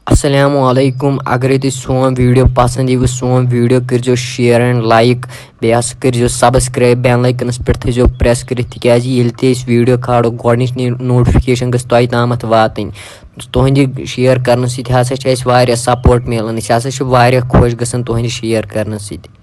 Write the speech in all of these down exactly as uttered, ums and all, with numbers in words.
السلام علیکم۔ اگرے تۄہہِ سون video پسند ییٖوٕ، سون video کٔرزیو share and like، بیٚیہِ ہسا کٔرزیو subscribe، bell icon پٮ۪ٹھ تھٲیزیو press کٔرِتھ، تِکیازِ ییٚلہِ تہِ أسۍ video کھالو، گۄڈٕنِچ نی-، notification گٔژھ تۄہہِ تامَتھ واتٕنۍ۔ تُہنٛدِ share کرنہٕ سۭتۍ ہسا چھِ اَسہِ واریاہ support مِلان، أسۍ ہسا چھِ واریاہ خۄش گژھان تُہنٛدِ share کرنہٕ سۭتۍ۔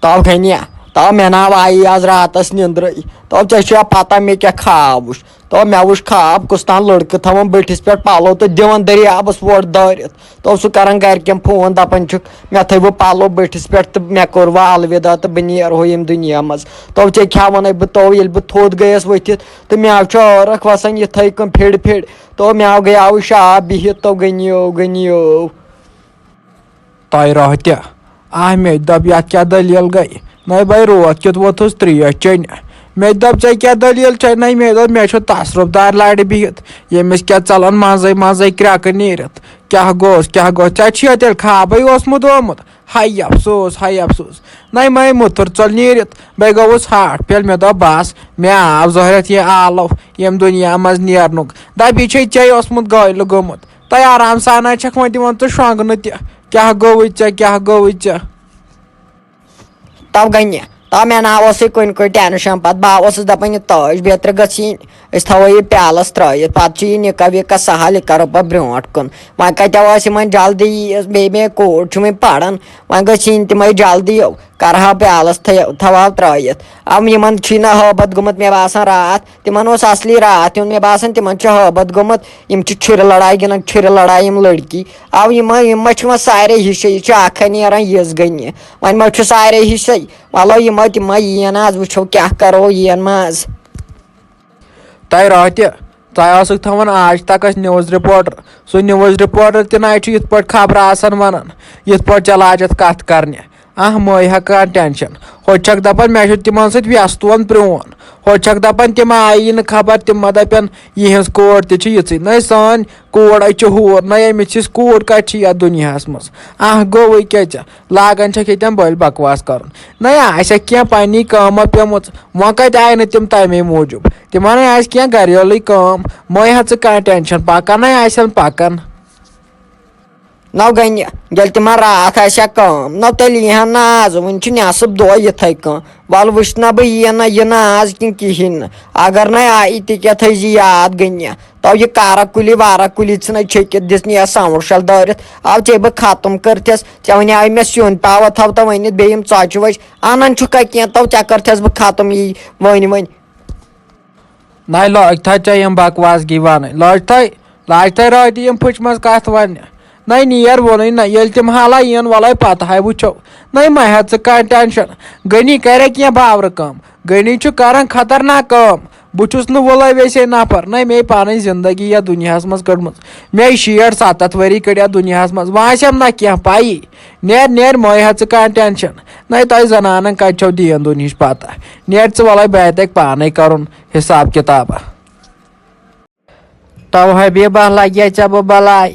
تو گنیا، تو مےٚ نا آیی آز راتس نیندرٕے۔ تو ژےٚ چھےٚ پتہ مےٚ کیٛاہ خواب وُچھ؟ تو مےٚ وُچھ خواب، کُس تام لڑکہٕ تھاوان بٔٹھِس پٮ۪ٹھ پلو تہٕ دِوان دٔریابس وۄٹھ دٲرِتھ۔ تو سُہ کران گرِکٮ۪ن فون، دپان چھُکھ، مےٚ تھٲوِو پلو بٔٹھِس پٮ۪ٹھ تہٕ مےٚ کوٚروٕ الوداع تہٕ بہٕ نیرہو ییٚمہِ دُنیا منٛز۔ تو ژےٚ کیٛاہ ونے بہٕ؟ تو ییٚلہِ بہٕ تھوٚد گٔیس ؤتھِتھ تہٕ مےٚ چھُ عٲرق وسان یِتھے کٔنۍ پھِڑ پھِڑ۔ تو مےٚ گٔیاو شاہ بِہِتھ، تو گنیو گنیو۔ تۄہہِ راتھ تہِ۔ آ، مےٚ تہِ دوٚپ، یَتھ کیٛاہ دٔلیٖل گٔے؟ نَے بَے، روتھ کیُتھ ووٚتھُس ترٛیش چیٚنہِ۔ مےٚ تہِ دوٚپ، ژےٚ کیٛاہ دٔلیٖل چھے؟ نَے، مےٚ دوٚپ، مےٚ چھُ تصرُف دارِ لَرِ بِہِتھ، ییٚمِس کیٛاہ ژَلان منٛزَے منٛزَے کرٛٮ۪کہٕ نیٖرِتھ۔ کیٛاہ گوٚوس، کیٛاہ گوٚو؟ ژےٚ چھُیا تیٚلہِ خوابٕے اوسمُت آمُت؟ ہَے افسوس، ہَے افسوس۔ نَے، مَے مُتُر ژوٚل نیٖرِتھ۔ بَے گوٚوُس ہاٹھ پھیل۔ مےٚ دوٚپ، بَس، مےٚ آو زۄہرٮ۪تھ یہِ آلو ییٚمہِ دُنیا منٛز نیرنُک۔ دَپ، یہِ چھے ژےٚ اوسمُت گٲلۍ گوٚمُت۔ تۄہہِ آرام سان چھکھ وۄنۍ دِوان ژٕ شۄنٛگنہٕ تہِ۔ کیٛاہ گوٚوُے ژےٚ، کیٛاہ گوٚوُے ژےٚ؟ تو گنہِ، تو مےٚ نہ اوسُے کُنہِ کُنہِ ٹینشن۔ پتہٕ بہٕ اوسُس دپان، یہِ تٲج بیترِ گٔژھ یِنۍ، أسۍ تھاوو یہِ پیالس ترٲیِتھ، پتہٕ چھُ یہِ نِکاح وِکاح سہل، یہِ کرو پتہٕ برونٛٹھ کُن۔ وۄنۍ کتہِ ٲس یِمن جلدی ییٖژ، بیٚیہِ مےٚ کوٗر چھِ وۄنۍ پران، وۄنۍ گٔژھ یِنۍ تِمے جلدی۔ کرہاو پیالس تھٲیو، تھاوہاو ترٲیِتھ۔ ام یِمن چھُے نہ ہٲبت گوٚمُت، مےٚ باسان راتھ، تِمن اوس اصلی راتھ یُن، مےٚ باسان تِمن چھُ ہٲبت گوٚمُت، یِم چھِ چھُرِ لڑایہِ گِنٛدان، چھُرِ لڑایہِ یِم لڑکی۔ او یِمن، یِم ما چھِ وۄنۍ سارے ہِشے، یہِ چھُ اکھے نیران یِژھ گٔنہِ۔ وۄنۍ ما چھُ سارے ہِشے؟ وَلو یِمو تِمو یِیَن آز، وٕچھو کیٛاہ کرو یِیَن ما آز۔ تۄہہِ راتھ تہِ، تۄہہِ ٲسٕکھ تھاوان آج تک ٲسۍ news reporter۔ سُہ news reporter تہِ نَے چھُ یِتھ پٲٹھۍ خبرٕ آسان وَنان، یِتھ پٲٹھۍ ژےٚ لاجَتھ کَتھ کَرنہِ۔ آہ، مہٕ ہےٚ کانٛہہ ٹٮ۪نشَن۔ ہُتہِ چھَکھ دَپان مےٚ چھُ تِمَن سۭتۍ وٮ۪ستون پرٛون۔ ہُتہِ چھَکھ دَپان تِم آیی نہٕ خبر، تِم ما دَپن یِہٕنٛز کوٗر تہِ چھِ یِژٕے۔ نَے سٲنۍ کوٗر أچھ ہوٗر، نَے أمِس ہِش کوٗر کَتہِ چھِ یَتھ دُنیاہَس منٛز؟ آہ، گوٚوُے کیٛاہ ژےٚ؟ لاگان چھَکھ ییٚتٮ۪ن بٔلۍ بکواس کَرُن۔ نَے آسٮ۪کھ کینٛہہ پنٛنی کٲمہ پیٚمٕژ، وۄنۍ کَتہِ آیہِ نہٕ تِم تَمے موٗجوٗب؟ تِمَن ہے آسہِ کینٛہہ گَریلٕے کٲم، مہٕ ہے ژٕ کانٛہہ ٹٮ۪نشَن، پَکان ہے آسٮ۪ن پَکان۔ نو گنہِ، ییٚلہِ تِمن راتھ آسہِ ہا کٲم، نو تیٚلہِ یی ہن نہٕ آز، وُنہِ چھُ نٮ۪صٕب دۄہ یِتھَے کٔنۍ۔ وَلہٕ وٕچھِ نہ بہٕ یِیہِ نہ یہِ نہٕ آز کِنہٕ کِہیٖنۍ نہٕ۔ اگر نَے آیی، تہِ کیٛاہ تھٲیزِ یاد گنہِ۔ تو یہِ کارا کُلی وارا کُلی ژھٕنَے چھٔکِتھ دِژ نہٕ یَتھ ساوُنٛڈ شَل دٲرِتھ۔ آو ژےٚ بہٕ ختم کٔرتھَس، ژےٚ وَنے آے مےٚ سیُن پاوَتھ تھاو تہٕ ؤنِتھ بیٚیہِ یِم ژۄچہِ وۄچہِ اَنان چھُکھا کینٛہہ، تو ژےٚ کٔرتھَس بہٕ ختم یی وۄنۍ وۄنۍ۔ نَے لٲگۍ تھَے ژےٚ یِم بکواس گی وَنٕنۍ، لٲج تھَے، لاج تھَے رٲتی یِم پھٕچمَژ کَتھ وَننہِ۔ نَے نیر ووٚنُے نہ، ییٚلہِ تِم حالہ یِن وَلَے پَتہٕ ہَے وٕچھو۔ نَے مہ ہےٚ ژٕ کانٛہہ ٹٮ۪نشَن، غنی کَرِ کینٛہہ باورٕ کٲم، غنی چھُ کَران خطرناک کٲم۔ بہٕ چھُس نہٕ وٕلے ویسے نفر، نَے مے پَنٕنۍ زندگی یَتھ دُنیاہَس منٛز کٔڑمٕژ۔ مے شیٹھ سَتَتھ ؤری کٔڑۍ یَتھ دُنیاہَس منٛز، وۄنۍ آسٮ۪م نہ کینٛہہ پَیی۔ نیر نیر مہ ہےٚ ژٕ کانٛہہ ٹٮ۪نشَن، نَے تۄہہِ زَنانَن کَتہِ چھو دیٖن دُنہِچ پَتہ۔ نیر ژٕ وَلَے بہٕ تَتہِ پانَے کَرُن حساب کِتابہ۔ تو حبیبہ لگے ژےٚ بہٕ بلاے۔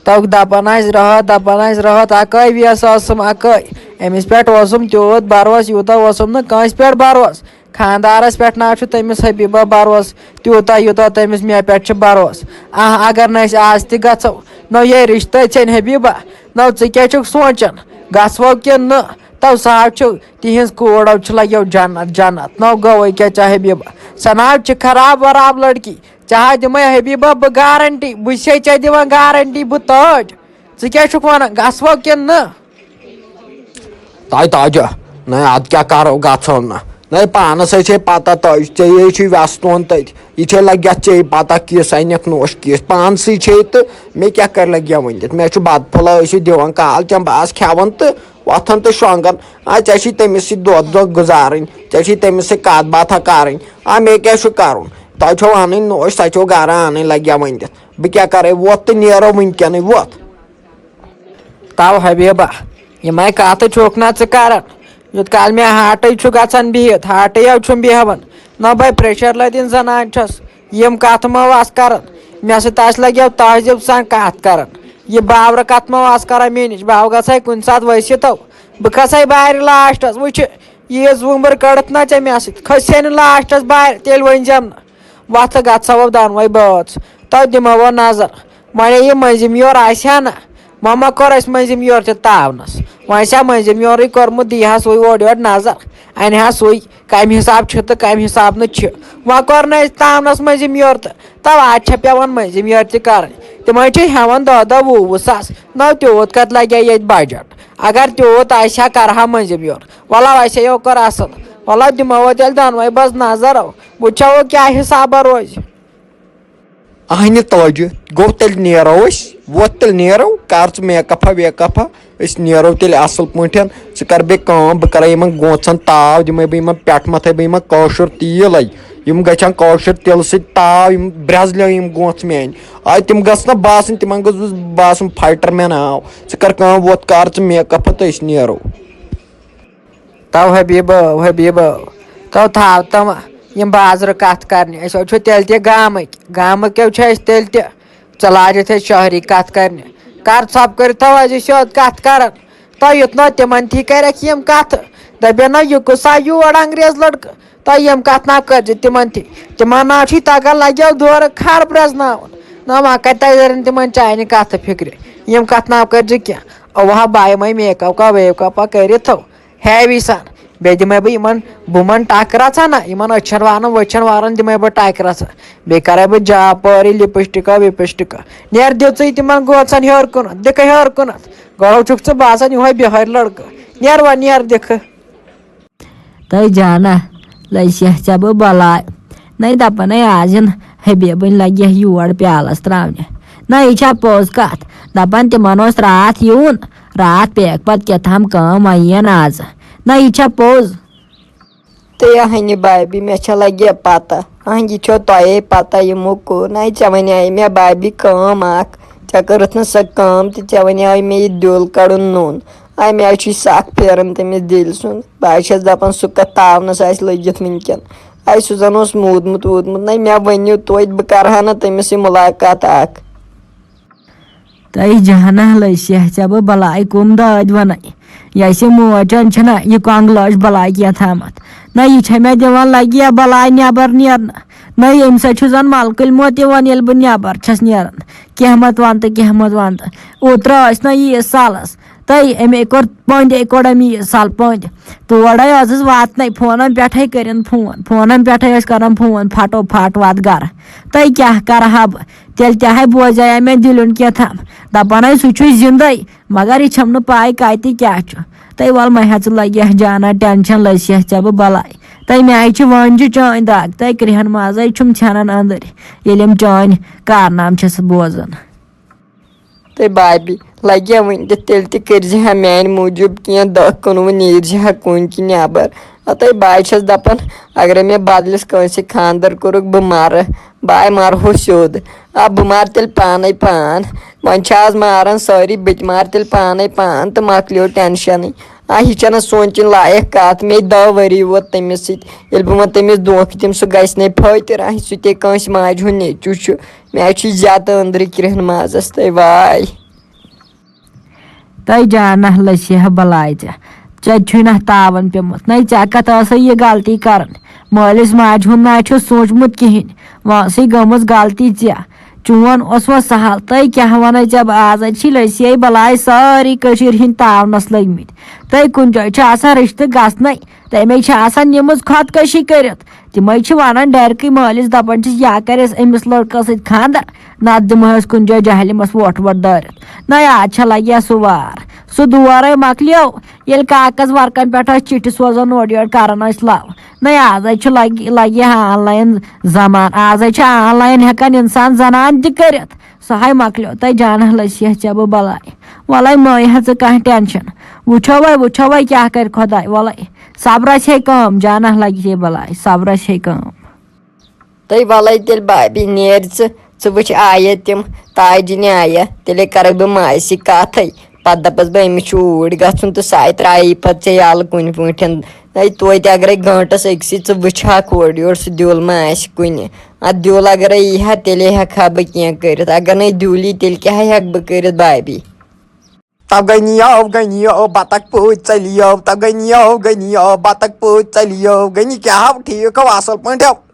تو دپان آسہِ رٲتھ، دپان آسہِ رٲتھ اکٲے ویس ٲسٕم اکٲے۔ أمِس پٮ۪ٹھ اوسُم تیوٗت بروس، یوٗتاہ اوسُم نہٕ کٲنٛسہِ پٮ۪ٹھ بروس۔ خاندارس پٮ۪ٹھ نہ چھُ تٔمِس حبیبہ بروس تیوٗتاہ، یوٗتاہ تٔمِس مےٚ پٮ۪ٹھ چھُ بروس۔ آہ، اگر نہٕ أسۍ آز تہِ گژھو، نو یے رشتہٕ ژھیٚنہِ حبیبہ۔ نو ژٕ کیٛاہ چھُکھ سونٛچان؟ گژھو کِنہٕ نہٕ؟ تو سا چھُ تِہنٛز کوٗر، او چھِ لگیو جنت، جنت۔ نو گوٚو أکیٛاہ ژےٚ حبیبہ۔ سۄ نہ چھِ خراب وراب لڑکی۔ ژےٚ ہا دِمَے حبیبہ بہٕ گارنٹی، بہٕ چھسے ژےٚ دِوان گارنٹی، بہٕ تٲج۔ ژٕ کیٛاہ چھُکھ وَنان، گژھوٕ کِنہٕ نہٕ؟ تۄہہِ تاجہ، نہ ادٕ کیٛاہ کرو، گژھو نہ۔ نہ پانس ہے چھے پتہ، تۄہہِ ژےٚ چھُے وٮ۪ستون تٔتھۍ۔ یہِ چھے لگہِ یتھ ژےٚ پتہ کِژھ انکھ نوش کِژھ پانسٕے چھے تہٕ مےٚ کیٛاہ کرِ لگہِ ؤنِتھ؟ مےٚ چھُ بتہٕ پھوٚلہ ٲسِو دِوان کال، تِم بہٕ آس کھٮ۪وان تہٕ وۄتھان تہٕ شۄنٛگان۔ آ، ژےٚ چھُے تٔمِس سۭتۍ دۄہ دۄہ گُزارٕنۍ، ژےٚ چھُے تٔمِس سۭتۍ کتھ باتھا کرٕنۍ۔ آ، مےٚ کیٛاہ چھُ کرُن؟ تۄہہِ چھو انٕنۍ نوش، سۄ چھو گرٕ انٕنۍ لگہِ ؤنِتھ۔ بہٕ کیٛاہ کرے؟ وۄتھ تہٕ نیرو وٕنکیٚنٕے، وۄتھ۔ تو حبیبہ، یِمے کتھٕ چھُکھ نا ژٕ کران؟ یوٗت کال مےٚ ہاٹٕے چھُ گژھان بِہِتھ، ہاٹٕے یو چھُم بیہوان۔ نہ بے پریشر لدِن زنان چھس، یِم کتھٕ مہ آس کران۔ مےٚ سۭتۍ آسہِ لگیو تہذیب سان کتھ کران۔ یہِ باورٕ کتھ مہ آس کران مےٚ نِش، بہٕ گژھے کُنہِ ساتہٕ ؤسِتھ۔ بہٕ کھسے بارِ لاسٹس، وٕچھِ، ییٖژ وُمبٕر کٔڑٕتھ نہ ژےٚ مےٚ سۭتۍ، کھسے نہٕ لاسٹس بارِ، تیٚلہِ ؤنۍ زٮ۪م نہٕ۔ وۄتھٕ گژھو دۄنوَے بٲژ۔ تو دِمو وۄنۍ نظر۔ وۄنۍ یہِ مٔنٛزِم یور آسہِ ہا نہ، وۄنۍ ما کوٚر اَسہِ مٔنٛزِم یور تہِ تاونَس؟ وۄنۍ چھا مٔنٛزِم یورٕے کوٚرمُت، دی ہَس وۄنۍ اورٕ یورٕ نظر، اَنہِ ہَس وۄنۍ کَمہِ حساب چھُ تہٕ کَمہِ حساب نہٕ چھُ۔ وۄنۍ کوٚر نہٕ اَسہِ تاونَس مٔنٛزِم یور تہٕ، تَوٕ آز چھےٚ پٮ۪وان مٔنٛزِم یور تہِ کَرٕنۍ۔ تِم حظ چھِ ہٮ۪وان دَہ دَہ وُہ وُہ ساس، نَو تیوٗت کَتہِ لَگہِ ہا ییٚتہِ بجٹ؟ اگر تیوٗت آسہِ ہا، کَرٕ ہا مٔنٛزِم یور۔ وَلہٕ وَسے یو کٔر اَصٕل، وَلہٕ دِمو وۄنۍ تیٚلہِ دۄنوَے بَس نظر، وٕچھو کیٛاہ حسابہ روزِ۔ اہنہِ توجہ۔ گوٚو تیٚلہِ نیرو أسۍ، ووت تیٚلہِ نیرو، کر ژٕ میک اپا ویک اپا، أسۍ نیرو تیٚلہِ اصل پٲٹھۍ۔ ژٕ کر بیٚیہِ کٲم، بہٕ کرے یِمن گونٛژن تاو، دِمے بہٕ یِمن پٮ۪ٹھ متھے بہٕ یِمن کٲشُر تیٖل۔ یِم گژھن کٲشُر تیٖلہٕ سۭتۍ تاو، یِم برٛزلہِ یِم گونٛژ میٲنۍ۔ آے تِم گژھِ نہ باسٕنۍ، تِمن گوٚژھ باسُن فایٹر مین آو۔ ژٕ کر کٲم، ووت کر ژٕ میک اپا تہٕ أسۍ نیرو۔ تو حبیبو، حبیبو، تو تھاو تم یِم بازرٕ کتھ کرنہِ۔ أسۍ حظ چھِ تیٚلہِ تہِ گامٕکۍ، گامٕکۍ حظ چھِ أسۍ تیٚلہِ تہِ۔ ژٕ لاجِتھ أسۍ شہری کتھ کرنہِ۔ کر ژھۄپہٕ کٔرِتھ تو حظ یہِ سیوٚد کتھ کران۔ تو یُتھ نہٕ تِمن تھی کرکھ یِم کتھٕ۔ دپن نہ یہِ کُس آو یور انگریز لڑکہٕ۔ تو یِم کتھ نہ کٔرزِ تِمن تھی۔ تِمن نہ چھُے تگان لگیو دورٕ کھر پرٛزناوُن۔ نہ وۄنۍ کتہِ ترن تِمن چانہِ کتھٕ فکرِ۔ یِم کتھ نہ کٔرزِ کینٛہہ۔ اوہا بایہِ مے میک اپ کا ویک اپا کٔرِتھ تھو۔ ہیوی سان۔ بیٚیہِ دِمَے بہٕ یِمَن بُمَن ٹَکھ رَژھا نہ، یِمَن أچھَن وارَن ؤچھَن وارَن دِمَے بہٕ ٹَکھ رَژھا۔ بیٚیہِ کَرَے بہٕ جاپٲرۍ لِپسٹِکا وِپسٹِکا۔ نیر دِژٕے تِمَن گوژَن ہیوٚر کُنَتھ، دِکھٕ ہیوٚر کُنَتھ۔ گۄڈٕ چھُکھ ژٕ باسان یِہوٚے بِہٲرۍ لٔڑکہٕ۔ نیر وۄنۍ نیر دِکھٕ۔ تہٕ جانہ، لٔج سیٚہ ژےٚ بہٕ بَلاے۔ نَے دَپَن ہے آز یِن حبیٖبٕنۍ لَگہِ یور پیالَس ترٛاونہِ۔ نہ، یہِ چھا پوٚز کَتھ؟ دَپان تِمَن اوس راتھ یُن، راتھ پیٚیَکھ پَتہٕ کیٛاہ تام کٲم، وۄنۍ یِن آز۔ نہ، یہِ چھا پوٚز؟ تہٕ یہِ ہَنہِ بابی، مےٚ چھا لَگہِ پَتہ؟ اَہَن، یہِ چھو تۄہے پَتہ یِمو کوٚر۔ نہ، ژےٚ وَنیٛاے مےٚ بابی کٲم اَکھ، ژےٚ کٔرٕتھ نہٕ سۄ کٲم تہٕ ژےٚ وَنیٛاے مےٚ یہِ دیُل کَڑُن نوٚن۔ اَمہِ آیہِ چھُے سَکھ پھیران تٔمِس دِلہِ سُنٛد۔ بہٕ حظ چھَس دَپان سُہ کَتھ تاونَس آسہِ لٔگِتھ وٕنۍکٮ۪ن۔ اَے سُہ زَن اوس موٗدمُت ووٗدمُت۔ نَے مےٚ ؤنِو توتہِ، بہٕ کَرٕ ہا نہٕ تٔمِس یہِ مُلاقات اَکھ۔ تہٕ جہانہ لٔج سیٚہ ژےٚ بہٕ بَلاے کُم دٲدۍ وَنَے۔ یۄس یہِ موج چھَنہ، یہِ کۄنٛگ لٲج بَلاے کینٛہہ تھامَتھ۔ نہ یہِ چھےٚ مےٚ دِوان لَگہِ یا بَلاے نٮ۪بَر نیرنہٕ۔ نہ ییٚمہِ سۭتۍ چھُ زَن مَلکٕلۍ موت یِوان، ییٚلہِ بہٕ نٮ۪بَر چھَس نیران۔ کینٛہہ مَتھ وَن تہٕ، کینٛہہ مَتھ وَن تہٕ۔ اوترٕ ٲسۍ نہ یہِ سالَس۔ تہٕ أمۍ کوٚر پٔنٛدۍ، أمۍ کوٚر أمۍ یہِ سال پٔنٛدۍ۔ تور آے ٲسٕس واتنَے، فونَن پٮ۪ٹھَے کٔرِن فون، فونَن پٮ۪ٹھَے ٲسۍ کَران فون، پھَٹو پھَٹ وات گَرٕ۔ تہٕ کیٛاہ کَرٕ ہا بہٕ؟ تیٚلہِ تہِ ہَے بوزیٛاے مےٚ دِلُن کینٛہہ تام۔ دَپان ٲسۍ، "سُہ چھُے زِندَے، مگر یہِ چھَم نہٕ پَے کَتہِ کیٛاہ چھُ۔" تَے وَل مَہ ہےٚ ژٕ لَگہِ یَتھ جانہ ٹٮ۪نشَن، لٔج سیٚہ ژےٚ بہٕ بَلاے۔ تَے مےٚ آے چھِ وٲنجہِ چٲنۍ دَگ، تَے کرٛیٚہَن مازَے چھُم ژھٮ۪نان أنٛدٕرۍ، ییٚلہِ أمۍ چٲنۍ کارنامہٕ چھَس بوزان۔ تہٕ بابی، لَگہِ ہا وٕنہِ تہِ، تیٚلہِ تہِ کٔرۍ زِ ہا میٛانہِ موٗجوٗب کینٛہہ، دَہ کُنوُہ نیٖرۍ زِ ہا کُن کہِ نٮ۪بَر۔ ہَتَے بہٕ حظ چھَس دَپان، اگرَے مےٚ بدلِس کٲنٛسہِ خانٛدَر کوٚرُکھ، بہٕ مَرٕ، بہٕ ہَے مَرٕ ہو سیوٚد۔ آ، بہٕ مَرٕ تیٚلہِ پانَے پان۔ وۄنۍ چھِ آز ماران سٲری، بہٕ تہِ مَرٕ تیٚلہِ پانَے پان تہٕ مۄکلیو ٹٮ۪نشَنٕے۔ آ، یہِ چھَنہٕ سونٛچِنۍ لایق کَتھ، مے دَہ ؤری ووت تٔمِس سۭتۍ۔ ییٚلہِ بہٕ وۄنۍ تٔمِس دھوکہٕ دِمہٕ، سُہ گژھِ نے پھٲتِر، آ، سُہ تے کٲنٛسہِ ماجہِ ہُنٛد نیٚچوٗ چھُ۔ مےٚ چھُ زیادٕ أنٛدرٕ کرٛیٚہن مازَس تہٕ واے۔ تہٕ جانہ لٔسۍ ہا بلاے ژےٚ، ژےٚ چھُے نہ تاوَن پیوٚمُت۔ نَے ژےٚ کَتھ ٲسٕے یہِ غلطی کَرٕنۍ؟ مٲلِس ماجہِ ہُنٛد نہ چھُ سوٗنٛچمُت کِہیٖنۍ، وۄنۍ ٲسٕے گٔمٕژ غلطی ژےٚ۔ چون اوس وۄنۍ سہل، تہٕ کیٛاہ وَنَے ژےٚ بہٕ آز؟ اَتہِ چھِ لٔسۍ یے بلاے سٲرٕے کٔشیٖرِ ہِنٛدۍ تاونَس لٔگۍ مٕتۍ۔ تہٕ کُنہِ جایہِ چھُ آسان رِشتہٕ گژھنَے، تَمے چھِ آسان نِمٕژ خۄدکٔشی کٔرِتھ۔ تِمَے چھِ وَنان ڈٮ۪رکٕے مٲلِس، دَپان چھِس، یا کَرٮ۪س أمِس لٔڑکَس سۭتۍ خانٛدَر، نَتہٕ دِمہٕ ہَس کُنہِ جایہِ جہلِمَس وۄٹھ وۄٹھ دٲرِتھ۔ نَے آز چھےٚ لَگہِ ہا سُہ وار۔ سُہ دور ہے مۄکلیو، ییٚلہِ کاکَس ورقَن پٮ۪ٹھ ٲسۍ چِٹھِ سوزان اورٕ یورٕ، کَران ٲسۍ love۔ نَے آز ہے چھُ لَگہِ، لَگہِ ہا online زمانہٕ۔ آز ہے چھُ online ہٮ۪کان اِنسان زنان تہِ کٔرِتھ۔ سُہ ہے مۄکلیو۔ تَے جانہ لٔسۍ ہا ژےٚ بہٕ بَلاے۔ وَلَے مہٕ ہےٚ ژٕ کانٛہہ tension۔ وٕچھو وۄنۍ، وٕچھو وۄنۍ کیٛاہ کَرِ خۄداے۔ وَلَے صبرَس ہے کٲم، جانہ لَگہِ ہے بَلاے، صبرَس ہے کٲم۔ تہٕ وَلَے تیٚلہِ بابی، نیر ژٕ، ژٕ وٕچھ آیہِ تِم تاجہِ نیایہِ، تیٚلے کَرَے بہٕ ماجہِ سۭتۍ کَتھٕے۔ پَتہٕ دَپَس بہٕ، أمِس چھُ اوٗرۍ گژھُن تہٕ سُہ آیہِ ترٛایی پَتہٕ ژےٚ یَلہٕ کُنہِ پٲٹھۍ۔ ہے، توتہِ اگرے گٲنٛٹَس أکسٕے ژٕ وٕچھ ہاکھ اورٕ یورٕ، سُہ دیُل ما آسہِ کُنہِ۔ اَتھ دیُل اگرے یی ہا، تیٚلے ہٮ۪کہٕ ہا بہٕ کینٛہہ کٔرِتھ۔ اگر نَے دیُل یی، تیٚلہِ کیٛاہ ہٮ۪کہٕ بہٕ کٔرِتھ بابی؟ تَو گٔے نہٕ یہِ، گٔے نہٕ یہِ، بَتَخ پٲٹھۍ ژَلہِ یہِ، تَو گٔے نہٕ یہِ، گٔے نہٕ یہِ، بَتَخ پٲٹھۍ ژَلہِ یہِ، گٔے نہٕ کیٛاہ ہاو، ٹھیٖک ہاو، اَصٕل پٲٹھۍ ہاو۔